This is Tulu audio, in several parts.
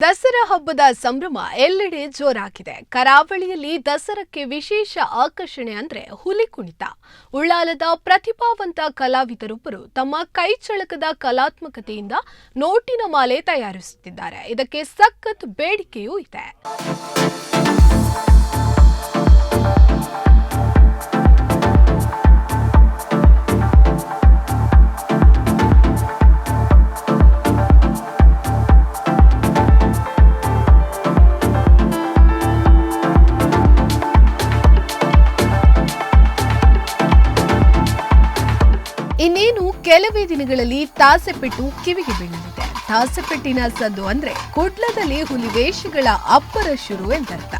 Dasara ಹಬ್ಬದ ಸಂಭ್ರಮ ಎಲ್ಲೆಡೆ ಜೋರಾಗಿದೆ. ಕರಾವಳಿಯಲ್ಲಿ ದಸರಕ್ಕೆ ವಿಶೇಷ ಆಕರ್ಷಣೆ ಅಂದ್ರೆ ಹುಲಿ ಕುಣಿತ. ಉಳ್ಳಾಲದ ಪ್ರತಿಭಾವಂತ ಕಲಾವಿದರೊಬ್ಬರು ತಮ್ಮ ಕೈಚಳಕದ ಕಲಾತ್ಮಕತೆಯಿಂದ ನೋಟಿನ ಮಾಲೆ ತಯಾರಿಸುತ್ತಿದ್ದಾರೆ. ಇದಕ್ಕೆ ಸಖತ್ ಬೇಡಿಕೆಯೂ ಇದೆ. ಇನ್ನೇನು ಕೆಲವೇ ದಿನಗಳಲ್ಲಿ ತಾಸೆಪೆಟ್ಟು ಕಿವಿಗೆ ಬೀಳಲಿದೆ. ತಾಸೆಪೆಟ್ಟಿನ ಸದ್ದು ಅಂದ್ರೆ ಕುಡ್ಲದಲ್ಲಿ ಹುಲಿವೇಷಗಳ ಅಬ್ಬರ ಶುರು ಎಂದರ್ಥ.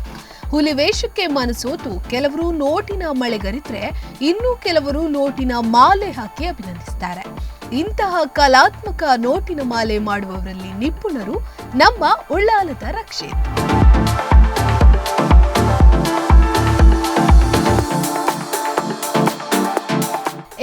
ಹುಲಿವೇಷಕ್ಕೆ ಮನಸೋತು ಕೆಲವರು ನೋಟಿನ ಮಳೆಗರಿದ್ರೆ ಇನ್ನು ಕೆಲವರು ನೋಟಿನ ಮಾಲೆ ಹಾಕಿ ಅಭಿನಂದಿಸ್ತಾರೆ. ಇಂತಹ ಕಲಾತ್ಮಕ ನೋಟಿನ ಮಾಲೆ ಮಾಡುವವರಲ್ಲಿ ನಿಪುಣರು ನಮ್ಮ ಉಳ್ಳಾಲದ ರಕ್ಷಿತ್.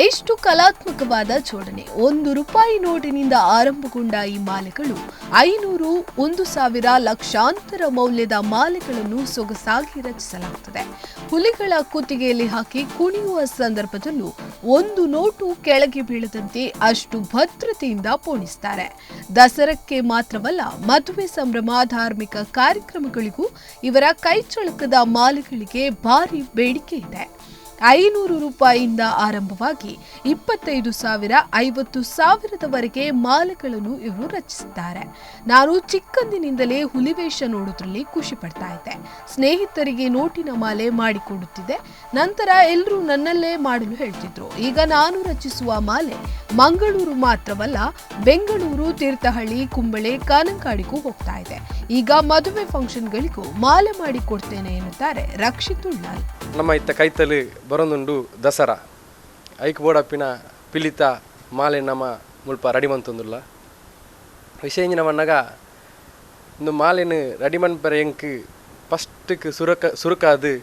ಎಷ್ಟು ಕಲಾತ್ಮಕವಾದ ಜೋಡಣೆ! ₹1 ನೋಟಿನಿಂದ ಆರಂಭಗೊಂಡ ಈ ಮಾಲೆಗಳು 500, 1000, ಲಕ್ಷಾಂತರ ಮೌಲ್ಯದ ಮಾಲೆಗಳನ್ನು ಸೊಗಸಾಗಿ ರಚಿಸಲಾಗುತ್ತದೆ. ಹುಲಿಗಳ ಕುತ್ತಿಗೆಯಲ್ಲಿ ಹಾಕಿ ಕುಣಿಯುವ ಸಂದರ್ಭದಲ್ಲೂ ಒಂದು ನೋಟು ಕೆಳಗೆ ಬೀಳದಂತೆ ಅಷ್ಟು ಭದ್ರತೆಯಿಂದ ಪೋಣಿಸ್ತಾರೆ. ದಸರಕ್ಕೆ ಮಾತ್ರವಲ್ಲ, ಮದುವೆ ಸಂಭ್ರಮ, ಧಾರ್ಮಿಕ ಕಾರ್ಯಕ್ರಮಗಳಿಗೂ ಇವರ ಕೈಚಳಕದ ಮಾಲೆಗಳಿಗೆ ಭಾರಿ ಬೇಡಿಕೆ ಇದೆ. ₹500 ಆರಂಭವಾಗಿ 25,000, 50,000ದವರೆಗೆ ಮಾಲೆಗಳನ್ನು ಇವರು ರಚಿಸಿದ್ದಾರೆ. ನಾನು ಚಿಕ್ಕಂದಿನಿಂದಲೇ ಹುಲಿವೇಷ ನೋಡೋದ್ರಲ್ಲಿ ಖುಷಿ ಪಡ್ತಾ ಇದ್ದೆ. ಸ್ನೇಹಿತರಿಗೆ ನೋಟಿನ ಮಾಲೆ ಮಾಡಿಕೊಡುತ್ತಿದ್ದೆ. ನಂತರ ಎಲ್ಲರೂ ನನ್ನಲ್ಲೇ ಮಾಡಲು ಹೇಳ್ತಿದ್ರು. ಈಗ ನಾನು ರಚಿಸುವ ಮಾಲೆ ಮಂಗಳೂರು ಮಾತ್ರವಲ್ಲ, ಬೆಂಗಳೂರು, ತೀರ್ಥಹಳ್ಳಿ, ಕುಂಬಳೆ, ಕಾನಂಕಾಡಿಗೂ ಹೋಗ್ತಾ ಇದೆ. ಈಗ ಮದುವೆ ಫಂಕ್ಷನ್ಗಳಿಗೂ ಮಾಲೆ ಮಾಡಿಕೊಡ್ತೇನೆ ಎನ್ನುತ್ತಾರೆ ರಕ್ಷಿತ್ ಉಳ್ಳಾಲ್. ನಮ್ಮ ಇತ್ತ ಕೈತಲು ಬರೊಂದುಂಡು ದಸರಾ ಐಕ್ ಬೋಡಪ್ಪಿನ ಪಿಲಿತ ಮಾಲೆ ನಮ್ಮ ಮುಲ್ಪ ರೆಡಿ ಮಂತೊಂದುಲ್ಲ. ವಿಷಯ ಇಂಜಿನ ಮಣ್ಣಾಗ ಇಂದು ಮಾಲೆನು ರೆಡಿ ಮನ್ಪರೆ ಎಂಕ್ ಫಸ್ಟ್ಕ್ ಸುರಕ ಸುರುಕಾದು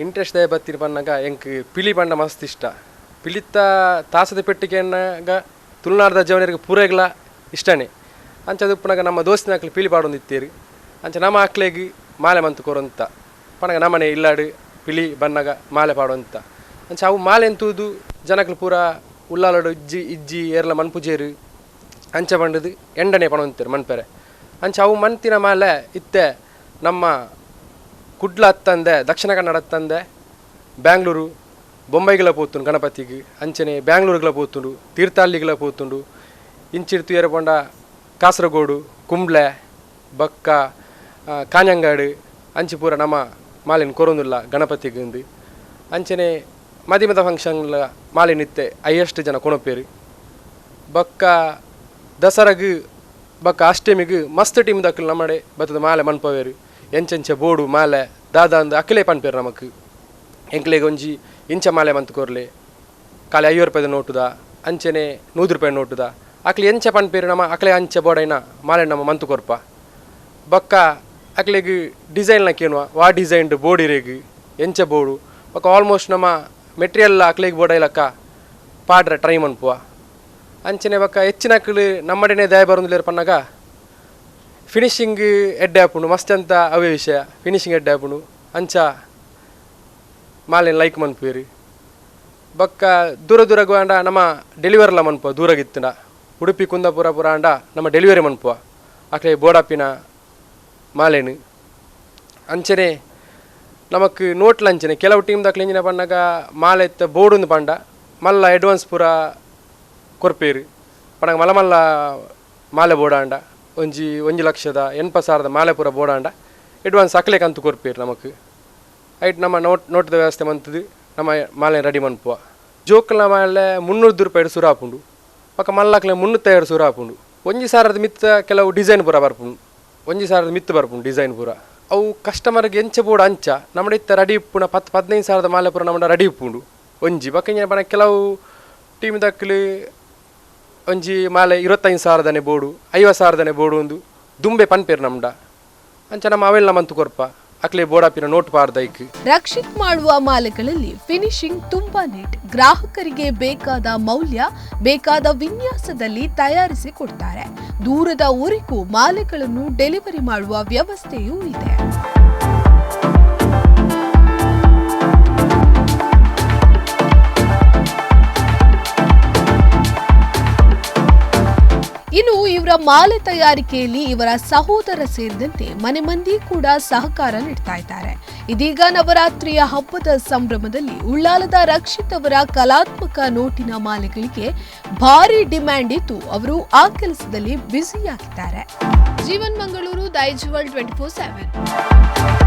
ಇಂಟ್ರೆಸ್ಟ್ ದಯ ಬತ್ತಿನ ಪನ್ನಾಗ ಎಂಕ್ ಪಿಲಿ ಪಂಡ ಮಸ್ತ್ ಇಷ್ಟ. ಪಿಲಿತ ತಾಸದ ಪೆಟ್ಟಿಗೆ ಅನ್ನಾಗ ತುಳುನಾಡ್ದ ಜವನರಿಗೆ ಪೂರೆಗ್ಲ ಇಷ್ಟನೇ. ಅಂಚ ಉಪ್ಪುನಾಗ ನಮ್ಮ ದೋಸ್ತಿನ ಅಕ್ಲು ಪಿಲಿ ಪಾಡೊಂದಿತ್ತೇರು. ಅಂಚ ನಮ್ಮ ಅಕ್ಲೆಗ್ ಮಾಲೆ ಮಂತು ಕೊರೊಂತ ಪನಗ ನಮ್ಮನೆ ಇಲ್ಲಾಡು ಪಿಲಿ ಬನ್ನಗ ಮಾಲೆ ಪಾಡೊಂತ. ಅಂಚ ಅವು ಮಾಲೆ ತೂದು ಜನಕ್ಲು ಪೂರ ಉಳ್ಳಾಲಡು ಇಜ್ಜಿ ಇಜ್ಜಿ ಏರ್ಲ ಮನ್ಪುಜೇರು ಅಂಚ ಪಂಡದು ಎಂಡನೆ ಪಣೊಂತೇರು ಮನ್ಪೆರೆ. ಅಂಚ ಅವು ಮಂತಿನ ಮಾಲೆ ಇತ್ತೆ ನಮ್ಮ ಕುಡ್ಲ ಅತ್ತಂದೆ, ದಕ್ಷಿಣ ಕನ್ನಡ ಅತ್ತಂದೆ, ಬ್ಯಾಂಗ್ಳೂರು, ಬೊಂಬೈಗಳ ಪೋತುಂಡು ಗಣಪತಿಗೆ. ಅಂಚನೆ ಬ್ಯಾಂಗ್ಳೂರುಗಳ ಪೋತುಂಡು, ತೀರ್ಥಹಳ್ಳಿಗಳ ಪೋತುಂಡು, ಇಂಚಿರ್ತು ಏರ ಪಂಡ ಕಾಸರಗೋಡು, ಕುಂಬ್ಳೆ, ಬಕ್ಕ, ಕಾഞ്ഞಂಗಾಡು ಅಂಚಿ ಪೂರ ನಮ್ಮ ಮಾಲೆನ್ ಕೊರೊಂದುಲ್ಲ ಗಣಪತಿಗೆ. ಅಂಚನೆ ಮದಿಮದ ಫಂಕ್ಷನ್ಲ ಮಾಲೆ ನಿತ್ತೆ ಐಯಷ್ಟು ಜನ ಕೊಣಪೇರು. ಬಕ್ಕ ದಸರಾಗ್ ಬಕ್ಕ ಅಷ್ಟಮಿಗ್ ಮಸ್ತ್ ಟೀಮ್ ದಕ್ಕಲು ನಮ್ಮಡೆ ಬತ್ತದ ಮಾಲೆ ಮನ್ಪವೇರು. ಎಂಚೆಂಚ ಬೋಡು ಮಾಲೆ ದಾದ ಅಂದ್ ಅಕ್ಕಲೇ ಪನ್ಪೇರು ನಮಕ್. ಎಂಕ್ಲೆಗ್ ಒಂಜಿ ಇಂಚ ಮಾಲೆ ಮಂತ್ ಕೊರ್ಲೆ, ಖಾಲಿ 50 ರೂಪಾಯಿದ ನೋಟುದ, ಅಂಚನೆ 100 ರೂಪಾಯಿ ನೋಟುದ ಅಕ್ಲೆ ಎಂಚ ಪನ್ಪೇರು ನಮ ಅಕ್ಲೆ ಅಂಚ ಬೋಡೈನ ಮಾಲೆ ನಮ್ಮ ಮಂತು ಕೊರ್ಪ. ಬೊಕ್ಕ ಅಕ್ಲೆಗ್ ಡಿಸೈನ್ಲ ಕೇನುವ, ವಾ ಡಿಸೈನ್ಡ್ ಬೋಡಿರೇಗ್ ಎಂಚ ಬೋಡು. ಬೊಕ್ಕ ಆಲ್ಮೋಸ್ಟ್ ನಮ್ಮ ಮೆಟೀರಿಯಲ್ ಅಕ್ಲೆಗ್ ಬೋಡೈಲಕ್ಕ ಪಾಡ್ರೆ ಟ್ರೈ ಮನ್ಪುವ. ಅಂಚನೆ ಬೊಕ್ಕ ಹೆಚ್ಚಿನಕ್ಲು ನಮ್ಮಡೆನೆ ದಯ ಬರೊಂದುಲ್ಲೆರ್ ಪನ್ನಗ ಫಿನಿಶಿಂಗ್ ಎಡ್ಡೆ ಆಪುಂಡು. ಮಸ್ತ್ ಅಂತ ಅವೇ ವಿಷಯ, ಫಿನಿಶಿಂಗ್ ಎಡ್ಡೆ ಆಪುಂಡು. ಅಂಚ ಮಾಲೆನ್ ಲೈಕ್ ಮನ್ಪುವೆರ್. ಬೊಕ್ಕ ದೂರ ದೂರಗ್ ಆಂಡ ನಮ್ಮ ಡೆಲಿವರಿಲ ಮನ್ಪುವ. ದೂರಗಿತ್ತುಂಡ ಉಡುಪಿ, ಕುಂದಾಪುರ ಪೂರ ಆಂಡ ನಮ್ಮ ಡೆಲಿವರಿ ಮನ್ಪುವ ಅಕ್ಲೆ ಬೋಡಾಪಿನ ಮಾಲೆನ್. ಅಂಚನೆ ನಮಕ್ ನೋಟ್ಲ ಅಂಚನೆ ಕೆಲವು ಟೀಮ್ ದಕ್ಲು ಎಂಚಿನ ಪನ್ನಗ ಮಾಲೆ ಇತ್ತ ಬೋಡುಂದು ಪಂಡ ಮಲ್ಲ ಅಡ್ವಾನ್ಸ್ ಪೂರ ಕೊರ್ಪೇರು. ಪನಗ ಮಲ್ಲ ಮಲ್ಲ ಮಾಲೆ ಬೋಡಾಂಡ ಒಂಜಿ 1,80,000ದ ಮಾಲೆ ಪೂರ ಬೋಡಾಂಡ ಅಡ್ವಾನ್ಸ್ ಅಕ್ಲೆ ಕಂತು ಕೊರ್ಪೇರು ನಮಕ್. ಐಟ್ ನಮ್ಮ ನೋಟ್ದ ವ್ಯವಸ್ಥೆ ಮಂತುದು ನಮ್ಮ ಮಾಲೆ ರೆಡಿ ಮನ್ಪುವ. ಜೋಕುಲ್ನ ಮಾಲೆ 300 ರೂಪಾಯಿ ಸುರು ಆಪುಂಡು. ಬೊಕ್ಕ ಮಲ್ಲಕ್ಲೆ 350 ಸುರು ಆಪುಂಡು. 1,000ದ ಮಿತ್ತ ಕೆಲವು ಡಿಸೈನ್ ಪೂರ ಬರ್ಪುಂಡು. 1,000ದ ಮಿತ್ತು ಬರ್ಪುಂಡು ಡಿಸೈನ್ ಪೂರ. ಅವು ಕಸ್ಟಮರ್ಗೆ ಎಂಚ ಬೋಡು ಅಂಚ ನಮ್ಮಡ ಇತ್ತ ರೆಡಿ ಇಪ್ಪುನ 10, 15 ಸಾವಿರದ ಮಾಲೆ ಪೂರ ನಮ್ಮಡ ರೆಡಿ ಇಪ್ಪುಂಡು ಒಂಜಿ. ಬೊಕ್ಕ ಇಂಚಿನ ಪಂಡ ಕೆಲವು ಟೀಮ್ ದಕ್ಲು ಒಂಜಿ ಮಾಲೆ 25,000ದನೆ ಬೋಡು, 50,000ದನೆ ಬೋಡು ಒಂದು ದುಂಬೆ ಪನ್ಪೇರು ನಮ್ಡ. ಅಂಚ ನಮ್ಮ ಅವೆಲ್ಲ ಮಂತು ಕೊರ್ಪ. ಅಕ್ಲೆ ಬೋಡಾಪಿನ ನೋಟ್ ಪಾಡ್ದೈಕ್. ರಕ್ಷಿತ್ ಮಾಡುವ ಮಾಲೆಗಳಲ್ಲಿ ಫಿನಿಶಿಂಗ್ ತುಂಬಾ ನೀಟ್. ಗ್ರಾಹಕರಿಗೆ ಬೇಕಾದ ಮೌಲ್ಯ, ಬೇಕಾದ ವಿನ್ಯಾಸದಲ್ಲಿ ತಯಾರಿಸಿ ಕೊಡ್ತಾರೆ. ದೂರದ ಊರಿಗೂ ಮಾಲೆಗಳನ್ನು ಡೆಲಿವರಿ ಮಾಡುವ ವ್ಯವಸ್ಥೆಯೂ ಇದೆ. ಇನ್ನು ಇವರ ಮಾಲೆ ತಯಾರಿಕೆಯಲ್ಲಿ ಇವರ ಸಹೋದರ ಸೇರಿದಂತೆ ಮನೆ ಮಂದಿ ಕೂಡ ಸಹಕಾರ ನೀಡ್ತಾ ಇದ್ದಾರೆ. ಇದೀಗ ನವರಾತ್ರಿಯ ಹಬ್ಬದ ಸಂಭ್ರಮದಲ್ಲಿ ಉಳ್ಳಾಲದ ರಕ್ಷಿತ್ ಅವರ ಕಲಾತ್ಮಕ ನೋಟಿನ ಮಾಲೆಗಳಿಗೆ ಭಾರಿ ಡಿಮ್ಯಾಂಡ್ ಇದ್ದು, ಅವರು ಆ ಕೆಲಸದಲ್ಲಿ ಬ್ಯುಸಿಯಾಗಿದ್ದಾರೆ. Jeevan Mangaluru, Daijiworld 24/7.